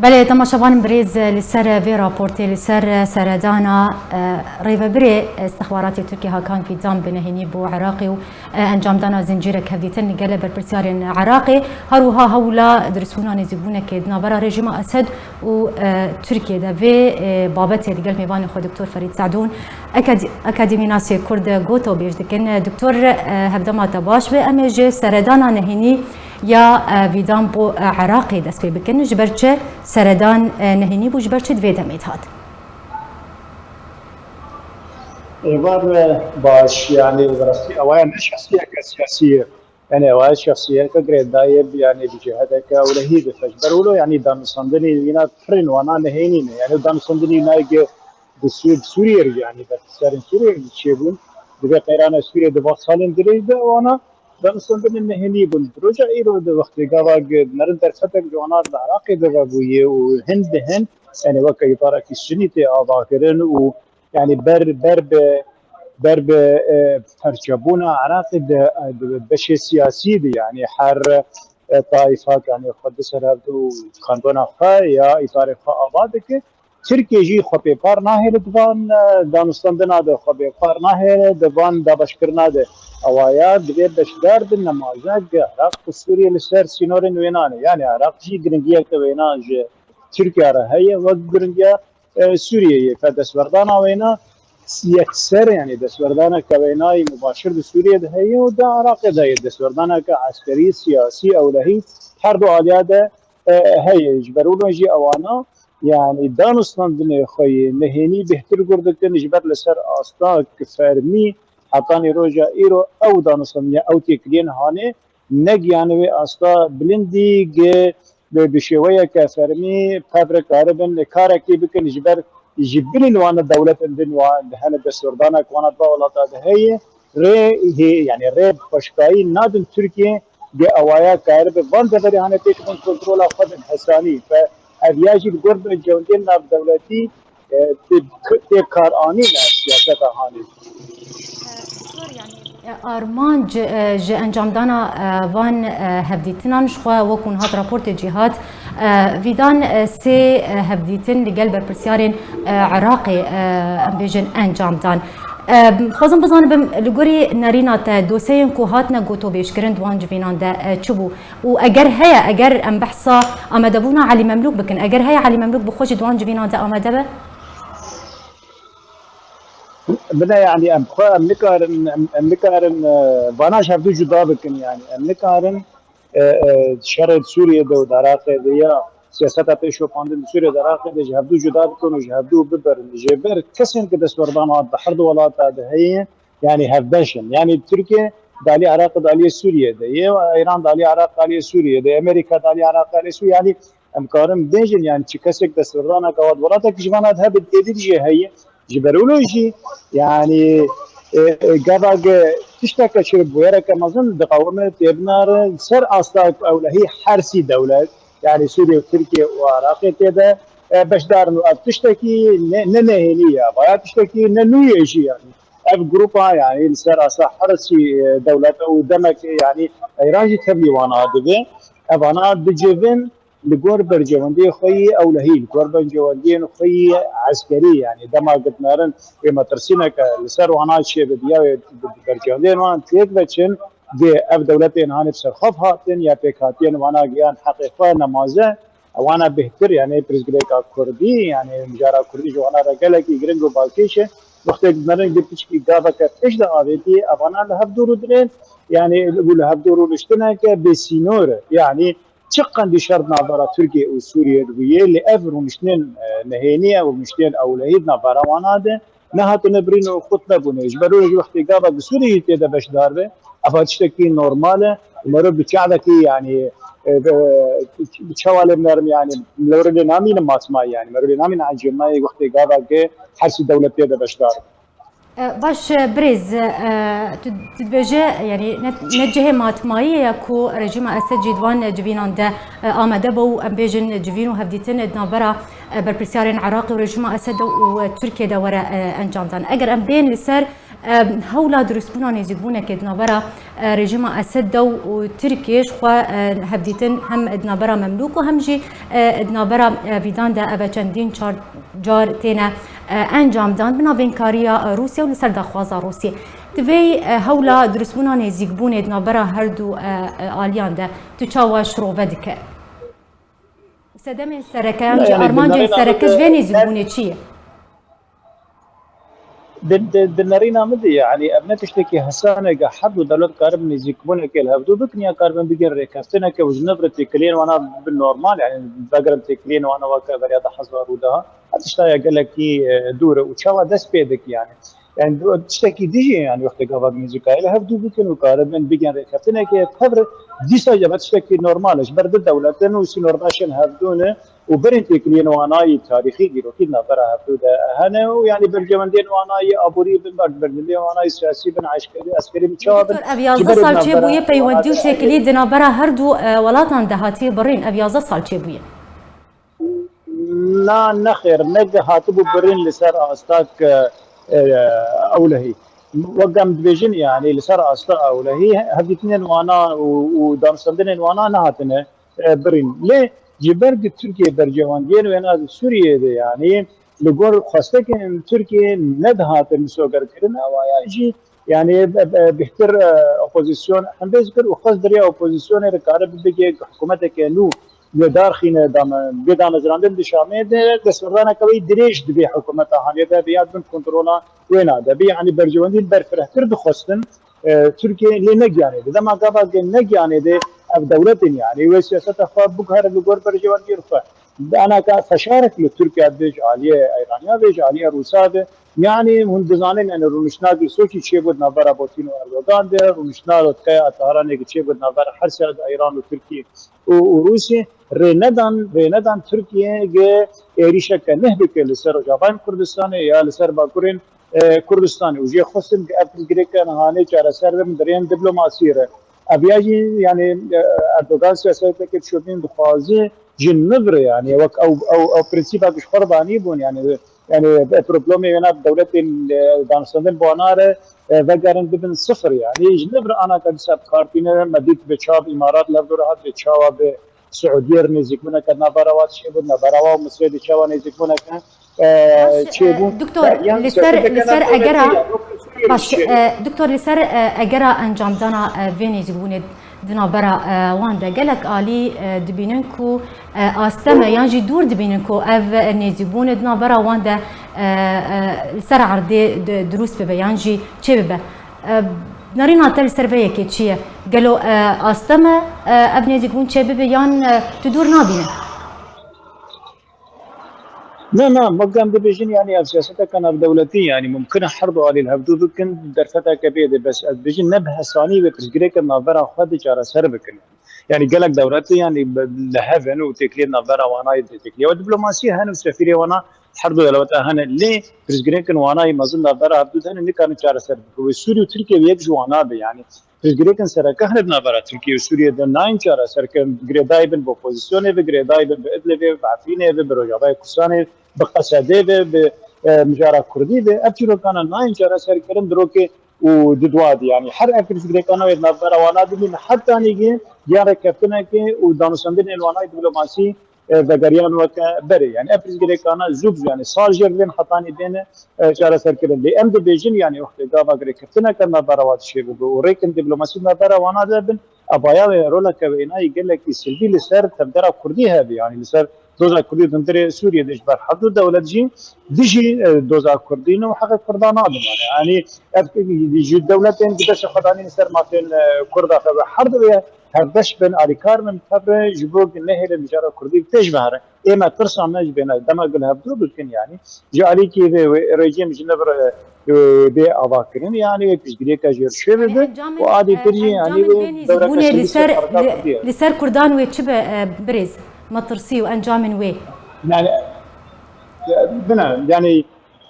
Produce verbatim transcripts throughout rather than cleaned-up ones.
Belê, temaşevanên birêz, li ser vê raportê, li ser seredana, e, rêvebirê istixbaratê Tirkiyê Hakan Fidan bi nehênî bo Iraqê û, e, encamdana zincîrek hevdîtin li gel berpirsiyarên Iraqê, her wiha hewla diristbûna nêzîkbûnekê di navbera rejîma Esed û, e, Tirkiyê de. Vê, e, babetê li gel mêvanê xwe Doktor Ferîd Se'dûn, akad-, akademînasê Kurd, gotobêj dikin. Doktor, e, hevdema te baş be. Em ê ji seredana nehênî ya, e, Fidan bo, e, Iraqê dest pê bikin. Ji ber çi seredan, e, nehênî bû, ji ber çi di vê demê de hat? Êvar, e, baş, yani, bi rastî ewaya ne şexsiyeke siyasî ye. Yani, ewaya şexsiyeke girêdayê, yani, bi cihedeke ewlehî dife. Ji ber wilo, yani, danûstandinê wîna pirên wana nehênî ne. Yani, danûstandinê wîna ge di Sû-, Sûriyê re, yani, berpirsiyarên Sûriyê re çêbûn. Di vê qeyrana Sûriyê di va salên dirêj de wana danûstandinên nehênî bûn. Di roja îro de wextê gava ge nerin derfetek ji wana li Iraqê de vebûye û hin bi hin, yani, weke îtarekî sunî tê avakirin û, yani, ber, ber bi, ber bi, e, perçebûna Iraqê de, e, di beşê siyasî de, yani, her, e, taîfak, yani, xwe di ser hevdu kandona xwe ya îtarê xwe ava dike. Tirkiye jî xwe pêpar nahêle di van, e, danûstandina de, xwe pêpar nahêle di van dabeşkirina de. Ewaya divê beşdar bin nemaza ge Iraq û Sûriye li ser sînorên wêna ne. Yani Iraq jî giringiyeke wêna ji Tirkiye re heye, wek giringiya, e, Sûriyeyê. Fe destwerdana wêna yekser, yani destwerdaneke wênayî mubaşir di Sûriye de heye û di Iraqê de heye. Destwerdaneke eskerî, siyasî, ewlehî her du aliya de, e, heye. Ji ber wilo jî ewana, yani, danûstandinê xwe yê nehênî bêhtir gur dikin, ji ber li ser asta ki fermî hetanî roja îro ew danûstandinê, ew têkiliyên hanê negiyanê wê asta bilindî, gi bi, bi şêweyeke fermî pevre karibin karekê bikin, ji ber ji bilî li wana dewletên din wa hene destwerdanek wana di va welata de heye, rê hê, yani rê xweşkayî nadin Tirkiye, ge ewaya karibe van deverê hane têkidin kontrola xwe din hesanî. Ve ev ya jî li gor bercewendiyên navdewletî, e, tê, tê karanîn siyaseta hanê. Doktor, yanî, e, armanc, e, ji encamdana, e, van, e, hevdîtinan ji xwe wekû niha di raportê jî hat, e, Fidan, e, sê, e, hevdîtin li gel berpirsiyarên, e, Iraqê, e, em bêjin encam dan. E, dixwazim bizanibim, li gorî nerîna te, dosyeyên ku hatine gotobêjkirin di wan civînan de, e, çi bû? Û eger heye, eger em behsa amadebûna Elî Memlûk bikin, eger heye Elî Memlûk bi xwe jî di wan civînan de amade be? Bine, yani em xwe, em nikarin, em, em nikarin, e, vana ji hevdû cuda bikin, yani em nikarin, e, e, şerê Sûriyê de û di Iraqê de ya siyaseta pêşopandin di Sûriyê de Iraqê de ji hevdû cuda bikin û ji hevdû biberin. Ji ber kesên ki destwerdan hat di her du welata de heye, yani hevbeş in. Yani Tirkiye di alî Iraqê, di alî Sûriyê de ye, Îran di alî Iraq, alî Sûriyê de, Amerîka di alî Iraq, alî Sûriyê, yani em karin bêjin, yani çi kesek destwerdaneke wat welatek ji van hat hebe êdî jî heye. Ji ber wilo jî, yani, e, e, gava ge tişteke çi bûyereke mezin diqewime têbinare ser asta ku ewlehî her sî dewlet, yani Sûriye û Tirkiye û Iraqê tê de, e, beşdar in û ev tiştekî ne, ne nehênî ye, vaya tiştekî ne nû ye jî yani. Ev grupa yani li ser asta her sî, e, dewlet û demek yani Îran jî tevlî wana dibe. Evana dicivin li gor bercewendiyê xwe yî ewlehî, li gor bercewendiyên xwe yî eskerî, yani dema gotnarin wê metirsîneke li ser wana çêbibe ya wê bercewendiyên wan têk veçin, dê ev dewletên hanê bi serxaf hatin ya pêkhatiyên wana giyan heqê xwe nemaze, wana bêhtir, yani pirsgirêka kurdî, yani mijara kurdî ji wana re gelekî giring û balkêş e. Wextê gotnarin gi piçkî gaveke pêş de avêtî, evana li hev dûr û dirên, yani û li hev dûr rûniştineke bêsînor e. Yani çi qendî şer di navbera Tirkiye û Sûriye de bûye, lê ev rûniştinên, e, nehênî ye, ev rûniştinên ewlehî di navbera wana de nehatine birîn û qut nebûne. Ji ber wê jî wextê gava bi Sûriyeyê tê de beşdar be, eva tiştekî normal e. Û merov bi çavekî, yani, e, bi, bi çawa lê binerim, yani, merov lê namîne matmayî, yani, merov lê namîne ecêmayî wextê gava ke her sî dewlet tê de beşdar be. E, baş, e, birêz, e, tu, tu dibêje, yani, ne, ne cihê matmayî ye ku rejîma Esed jî di van civînan de, e, amade be û em bêjin civîn û hevdîtin di navbera, e, berpirsiyarên Iraqê û rejîma Esed û, e, Tirkiye de were, e, encam dan. Eger em bên li ser, Em, hewla dirustbûna nêzîkbûnekê di navbera, e, rejîma Esed de û, û Tirkiyê ji xwe, e, hevdîtin hem di navbera Memlûk û hem jî, e, di navbera, e, vîdan de eve çendîn çar car têne, e, encamdan bi navênkariya, e, Rûsya û li ser daxwaza Rûsya. Divê, e, hewla dirustbûna nêzîkbûnê di navbera her du, e, e, aliyan de tu çawa şirove dike? Sedemên sereke yan jî armancên sereke ji vê nêzîkbûnê çi ye? Di, di, di nerîna min de, yanî ev ne tiştekî hesan e, ke her du dewlet karibin nêzîkbûnekê li hevdû bikin ya karibin bigihên rêkeftinekê û ji nû re têkiliyên wana bi normal, yanî vegerin têkiliyên wana weke beriya du hezar û deh. Ev tişta ya gelekî, e, dûr e û çawa dest pê dike yanî. Yanî du, tiştekî dijî yanî wextê gava nêzîkayî li hevdû bikin û karibin bigihên rêkeftinekê, tevr dîsa jî ev tiştekî normal e. Ji ber du dewlet in û sînordaşên hevdû ne. Û berên têkiliyên wanayî tarîxî dîrokî di navbera hevdû de hene û yanî berjewendiyên wanayî aborî bin, berjewendiyên wanayî siyasî bin, eskerî, eskerî bin, çawa bin. Doktor, ev yazdeh sal çêbûye peywendî û têkilî di navbera her du, e, welatan de hatiye birîn. Ev yazdeh sal çêbûye. Na, nexêr, ne hatibû birîn li ser asta, e, e, ewlehî. Wek em dibêjin, yanî li ser asta ewlehî hevdîtinên wana û, û danûstendinên wana nehatine e, birîn. Lê ji ber ku Tirkiye berjewendiyên wêna di Sûriyeyê de, yanî li gor xwestekên Tirkiyê nedihatin misogerkirin, ewa ya jî, yanî, e, e, bêhtir, e, opozîsyon hembêz kir û xwest di rêya opozîsyonê re kare bibigê ku hikûmeteke nû li dar xîne dame, bê damezrandin di Şamê de destwerdaneke wê dirêj di vê hikûmeta haliyê de be ya bin kontrola wêna de be. Yanî berjewendî berfirehtir dixwestin, e, Tirkiye lê negiyanê de. Dema gava ge negiyanê de ev dewletên, yanî wê siyaseta xwe biguhere li gor berjewendiyên xwe. Anaka feşarek li Tirkiye be, ji aliyê Îraniya be, ji aliyê Rûsa be. Yanî hûn dizanin, yanî rûniştina li Soçî çêbû di navbera Putin û Erdogan de, rûniştina li Tehranê çêbû di navbera her sê de Îran û Tirkiye û, û Rûsya. Rê nedan, rê nedan Tirkiye ge êrîşeke neh bike li ser Rojavayên Kurdistanê ya li ser Bakurên e, Kurdistanê û jê xwestin ku ev pirsgirêke nihanê çareser bibin di rêyên diplomasiyê re. Ev ya jî, yanî, e, Erdogan siyaseteke dişopîn dixwaze ji nû re, yanî wek ew, ew, ew prensîpa ku ji xwe re danîbûn, yanî, yanî problemê wêna dewletên, e, danûstendin bi wana re, e, vegerin bibin sifir, yanî ji nû re anaka dîsa bi kar tîne. Me dît bi çav Îmarat li hevdû re hat, bi çawa bi Siûdiyê re nêzîkbûneke navbera wan çêbû, navbera wan û Misrê de çawa nêzîkbûneke, e, çêbû. Doktor, li ser, li ser egera, baş, e, doktor, li ser, e, egera encamdana, e, vê nêzîkbûnê di navbera, e, wan de gelek alî, e, dibînin ku, e, asteme yan jî dûr dibînin ku ev, e, nêzîkbûnê di navbera wan de, e, e, li ser erdê di-, dirust bibe yan jî çêbibe. E, nerîna te li ser vê yekê çi ye? Gelo, e, asteme, e, ev nêzîkbûn çêbibe yan, e, tu dûr nabîne? Ne, ne, wek em dibêjin, yanî ev siyaseteke navdewletî, yanî mumkin e her du alî li hevdû bikin, derfeteke bê de, bes ez dibêjin ne bi hesanî wê pirsgirêkên navbera xwe de çareser bikin. Yanî gelek dewletê, yanî bi-, li hev in û têkiliyên navbera wana yê têkiliya. Ew diplomasiyê hene û sefîrê wana her du dewleta hene. Lê pirsgirêkên wana yê mezin navbera hevdû de hene, nikarin çareser bikin. Wê Sûrî û Tirkiye yek ji wana be, yanî pirsgirêkên sereke hene di navbera Tirkiye û Sûriyê de nayên çareserkirin. Girêdayî bin bi opozisyonê ve, girêdayî bin bi Idlibê, bi Efrînê ve, bi Rojavayê Kurdistanê, bi Qesedê ve, bi, e, mijara Kurdî ve. Ev çîrokana nayên çareserkirin, dirokê û di dua de, yanî her ev pirsgirêkana wê di navbera wana de bîn, heta nîgê ya rêkeftinekê û danûstendinên wanayê diplomasî, e, vegeriyan weke berê. Yanî ev pirsgirêkana zû bi zû, yanî sal jê bibên hetanî bêne, e, çareserkirin. Lê em dibêjin, yanî wextê gava rêkeftineke navbera wa dişê bibe û rêkên diplomasî navbera wana de bin, evaya wê roleke wênayî gelekî silbî li ser tevgera Kurdî hebe, yanî li ser doza Kurdî di hundirê Sûriyê de ji ber her du dewlet jî dijî, e, doza Kurdî ne û heqê Kurdan nadin. Yanî, yanî ev ji dewletên ku destê xwe danîn li ser mafên, e, Kurda xwe ve her du wê hevbeş bin, alîkar bin, tevre ji bo ku nehêlin mijara Kurdî bi pêş ve here. Ê me tirsa me ji bê ne. Dema ku li hevdû bikin, yanî ji alîkî vê, wê rejîm ji nû re, e, bê avakirin, yanî wê piştgiriyeke jêrşêvê be û adî tir jî, yanî wê dewreke li ser, li ser Kurdan wê çi be, e, birêz? Metirsî û encamên wê. Yani, bine, yani,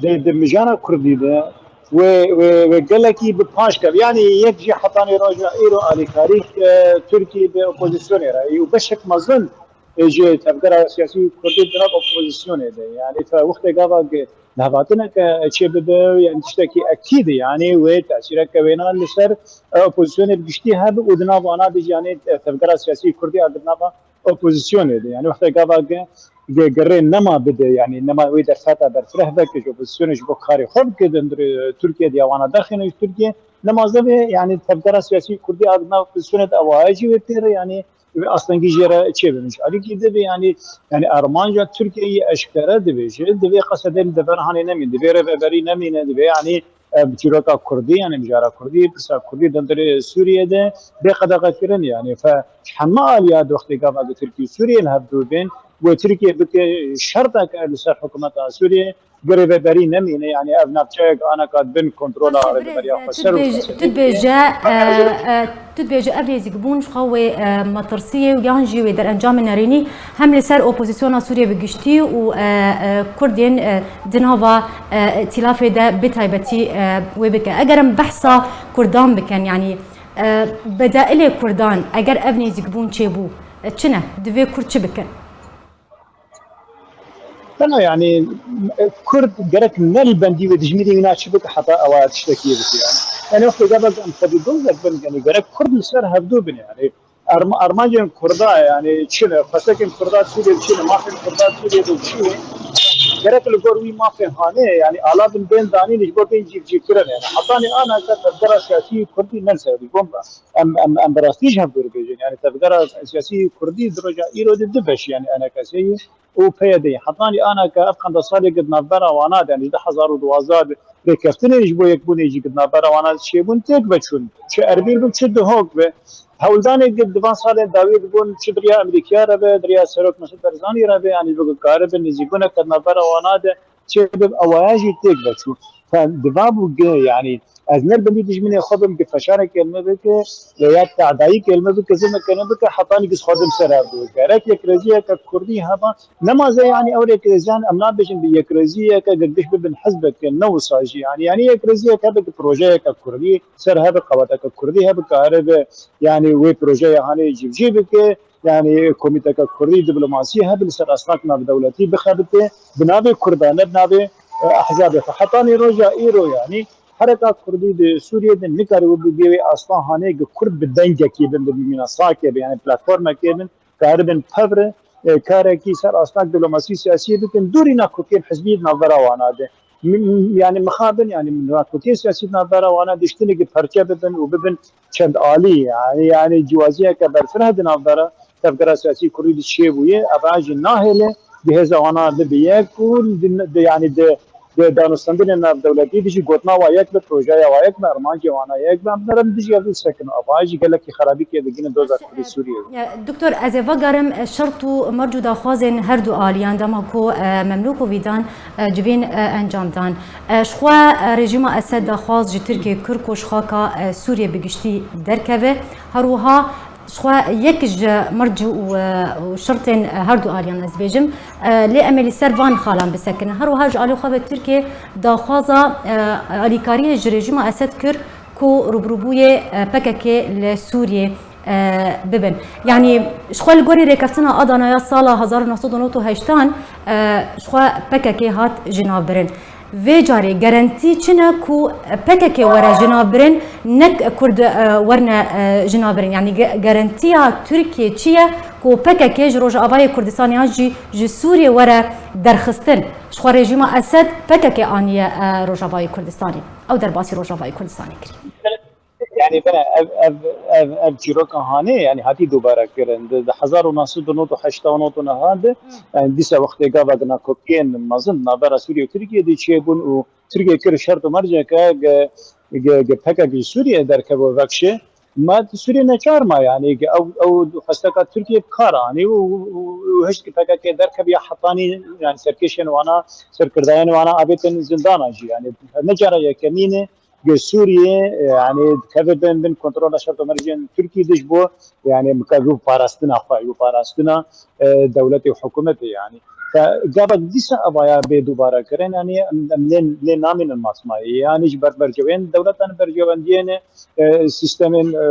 di, di mijara Kurdî de wê, wê, wê gelekî bi paş keve. Yani, yek jî hetanî roja îro alîkarî, e, Tirkî bi opozisyonê re û beşek mezin e, ji tevgera siyasî Kurdî di nav opozîsyonê de. Yanî fe wextê gava ge-, lihevhatineke çê bibe, yanî tiştekî ekîd e, yanî wê tesîreke wêna li ser, e, opozîsyonê bi giştî hebe û di nav wana de jî, yanî, e, tevgera siyasî Kurdî a di nava opozîsyonê de. Yanî wextê gava ge-, ge-, gerê nema bide, yanî nema wê derfeta berfireh veke ji opozîsyonê ji bo karê xwe bike di hundirê Tirkiye de ya wana derxîne ji Tirkiye. Nema zevê, yanî tevgera siyasî Kurdî a di nav opozîsyonê de ew aye jî wê pê re, yanî wê astengî jê re çêbin. Ji alîkî divê, yanî, yanî armanca Tirkiyeyê eşkere dibêje, divê qesedê li dever hanê nemîne, divê rêveberî nemîne, divê, yanî, e, bi çîroka Kurdî, yanî mijara Kurdî, pirsa Kurdî di hundirê Sûriyê de bê qedexekirin, yanî fe ji heme aliya di wextê gava ku Tirkiye û Sûriye li hev dû bên, wê Tirkiye bike şerteke li ser hikûmeta Sûriye, rêveberî nemîne, yanî ev navçeyek anaka bin kontrola rêveberiya xweser û xweser. Tu dibêje, e, e, tu dibêje ev nêzîkbûn ji xwe wê, e, metirsiyê û yan jî wê derencamê nerênî hem li ser opozîsyona Sûriyê bi giştî û, e, e, Kurdên, e, di nava, e, îtîlafê de bi taybetî, e, wê bike. Eger em behsa Kurdan bikin, yanî, e, bedeilê Kurdan, eger ev nêzîkbûn çêbû, e, çi ne? Divê Kurd çi bikin? Tena, yanî, Kurd gerek ne li bendî wê dijminê wîna çi bike heta ewa tiştekî bike, yanî. Yanî wextê gava em xwedî doz bin, yanî gerek Kurd li ser hevdû bin, yanî. Arm-, armancên Kurda, yanî çi ne? Xwestekên Kurda Sûriyê çi ne? Mafên Kurda Sûriyê de çi ne? Gerek li gor wî mafên hanê, yanî ala bin bên danîn ji bo bên cîvcîvkirin, yanî. Hetanî anaka tevgera siyasî Kurdî ne li ser wî bomba. Em, em, em bi rastî ji hev dûr bêjin. Yanî tevgera siyasî Kurdî di roja îro de du beş, yanî E N K S'yê û P Y D'yê. Hetanî anaka ev qanda salê di navbera wana de, yanî ji du hezar û duwazdeh de rêkeftinên ji bo yekbûnê jî di navbera wana de çêbûn, têk veçûn. Çi Erbîl bin, çi Duhok be. Hewldanê di van salên dawiyê dibûn, çi di riya Amerîkiya re be, di riya Serok Mesûd Barzanî re be, yanî ji bo ku karibin nêzîkbûneke di navbera wana de çêbib, ewaya jî têk veçû. Fe diva bû gi, yanî ez ne li bendî dijminê xwe bim, gi feşareke li min bike, ya tedayîke li min bike, zilmeke li min bike, hetanî gi xwe dim ser hevdû. Gerek yekrêziyeke Kurdî heba, nema ze, yanî ew rêkrêziyan em nabêjin bi yekrêziyeke gi giş bibin hizbeke, ne wisa jî, yanî, yanî yekrêziyeke hebe gi projeyeke Kurdî ser hebe, qeweteke Kurdî hebe, karibe, yanî wê projeya hanê cîvcî bike, yanî komîteke Kurdî diplomasî hebe li ser asteng navdewletî bixebite, bi navê Kurda, ne bi navê, e, ehzabê xwe. Hetanî roja îro, yanî hereka Kurdî di Sûriyê de nikare wê bi vê wê asta hanê gi Kurd bi dengekê bin, bi mîna sakê bin, yanî platformekê bin, karibin pevre, e, karekî ser asteng diplomasî siyasî bikin, dûrî nakokên hizbî di navbera wana de. M-, m-, yanî mixabin, yanî nakokên siyasî di navbera wana de ji tinekî perçe bibin û bibin çend alî, yanî, yanî cîwaziyeke berfireh di navbera tevgera siyasî Kurdî de çêbûye, ev a jî nahêle, di hêza wana bibe yek û di, di, yanî di, di danûstandinê navdewletî de jî gotina wa yek be, projeya wa yek be, armancê wana yek be, em derin dijî ev disekin, ev a jî gelekî xerabîkê digihîne doza Kurdî Sûriyê. E, Doktor, ez ê vegerim, e, şert û merc û daxwazên her du aliyan dema ku, e, Memlûk û Vîdan, e, civîn, e, encam dan. E, ji xwe, e, rejîma Esed daxwaz ji Tirkiyê kir ku ji xaka, e, Sûriyê bi giştî derkeve. Her wiha ji xwe yek ji merc û, e, û şertên, e, her du aliyan ez bêjim. E, lê em ê li ser van xalan bisekinin. Her wiha ji alî xwe ve Tirkiye daxwaza, e, alîkariyê ji rejîma Esed kir ku rûbirûbûyê, e, P K K li Sûriyê, e, bibin. Yanî ji xwe li gorî rêkeftina Adana ya sala hezar û neh sed û nod û heştan, e, ji xwe P K K hat jinavbirin. Vê carê gerentî çi ne ku P K K were jinavbirin, nek Kurd, e, werine, e, jinavbirin? Yanî ge-, gerentiya Tirkiye çi ye ku P K K ji Rojavayê Kurdistanê yan jî ji Sûriyê were derxistin? Ji xwe rejîma Esed P K K aniye, e, Rojavayê Kurdistanê. Ew derbasî Rojavayê Kurdistanê kiriye. Yanî bine ev, ev, ev, ev çîroka hanê, yanî hatî dubare kirin. Di, di hezar û neh sed û nod û heşt û nod û neh de, yanî dîsa wextê gava nakokên mezin navbera Sûriyê û Tirkiyê de çêbûn û Tirkiye kir şert û merceke ge, ge, ge P K K ji Sûriyê derkeve û vekşe. Ma di Sûriyê neçar ma, yanî ge ew, ew xwesteka Tirkiye bi kar anî û, û, û, û hişt ki P K K derkeve ya hetanî, yanî serkêşên wana, serkirdayên wana avêtin zindana jî. Yanî ne cara yekemîn e, Ge Sûriyê, e, yani dikeve bin, bin kontrola şerto mercên Tirkî dij bo, yani mikav û parastina xwe, û parastina, e, dewletê û hikûmetê yani. Fe gava dîsa avaya bê dubare kirin, yani em, em lê, lê namînin masmayê. Yani ji ber bercewên dewletan bercewendiyên, e, sistemên, e,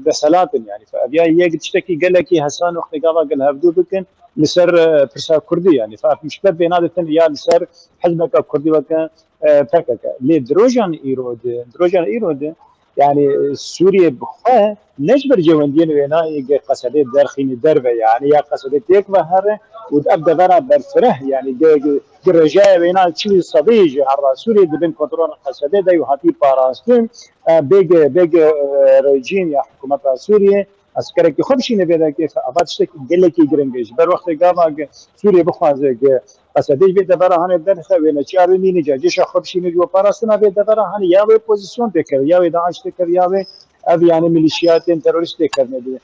deselat in yani. Fe ev ya yek tiştekî gelekî hesan wextê gava gel hevdû bikin li ser, e, pirsa Kurdî yani. Fe ev mişklet bê naditin ya li ser hizbeka Kurdî weke, e, P K K. Lê di rojan îro de, di rojan îro de, yani, e, Sûriye bi xwe ne ji ber cewendiyên wênayê ge Qesedê derxînî derve, yani, ya Qesedê têk ve here û ev devera berfireh, yani, ge, ge, ge rejaya wêna çil sedî ji herra Sûriye di bin kontrola Qesedê de û hatî parastin, e, bêge, bêge, e, rejîm ya hikûmeta Sûriye, eskerekî xwe bişîne vê derkê, ava tiştekî gelekî giring e. Ji ber wextê gava ge Sûriye bixwaze ge Qesedê ji vê devera hanê derxe, wê neçar bimîne, ca cêşa xwe bişîne ji bo parastina vê devera hanê ya wê pozîsyon têkeve, ya wê DAIŞ têkeve, ya wê ev yani milîşiyatên terorîst têkevine dibe.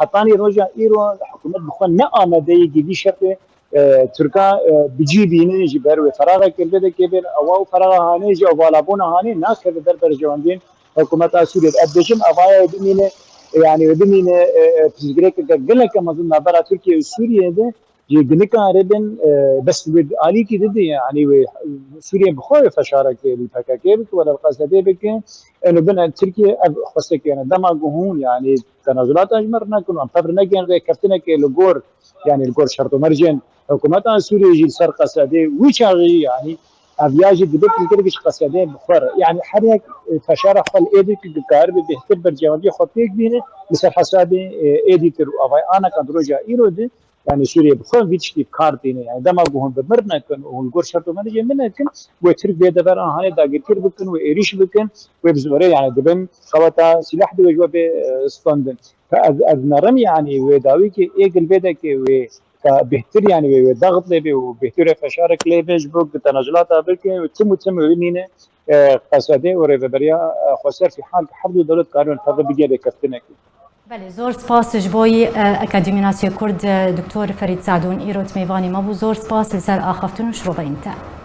Hetanî roja îro hikûmet bi xwe ne amadeyî gidî şertê, e, Tirka, e, bi cî bînin ji ber wê feraxekê li vê dekê bên ewa û feraxa hanê ji evalabûna hanê nakeve ber berjewendiyên hikûmeta Sûriyê. Ev dibêjim evaya wê bimîne, yani wê bimîne, e, e, pirsgirêkeke geleke mezin navbera Tirkiye û Sûriyê de jî nikaribin, e, bes wê alîkî didin, yani wê Sûriyê bi xwe wê feşarekê li P K K bike, wela li Qesedê bike. Eno bin Tirkiye ev xwestekê ne. Dema ku hûn, yani tenazulata ji me re nekin, em pevr nekin rêkeftinekê li gor, yani li gor şert û mercên hikûmeta Sûriyê jî li ser Qesedê wî çaxî, yani ev ya jî dibe pirsgirêk ji Qesedê bi xwe re. Yani her yek, e, feşara xwe li êdî ki dikaribe bêhtir bercewendiyê xwe pêk bîne, li ser hesabê, e, êdî kir û avay aneka di roja îro de, yani Sûriye bi xwe vî tiştî bi kar tîne. Yani dema ku hûn bi mir nekin û hûn li gor şert û mercên min nekin, wê Tirk vê devera hanê dagirkir bikin, wê êrîş bikin, wê bi zorê yani dibin qeweta sîlah dibe ji we bê, e, standin. Fe ez, ez nerim yani wê dawî ki ê gil vê dekê wê ka bêhtir yani wê, wê daxit lê bê û bêhtir wê feşarek lê bê ji bo ki tenazulata bike û tim û tim wê bimîne, e, Qesedê û rêveberiya, e, xweser fî hal ki her du dewlet karin tevî bigê lêkeftinekê. Belê, zor spas ji bo yî, e, Akademî Nasiyê Kurd, e, Doktor Ferîd Sadûn, îro mêvanî me bû. Zor spas li ser axaftin û şiroveyên te.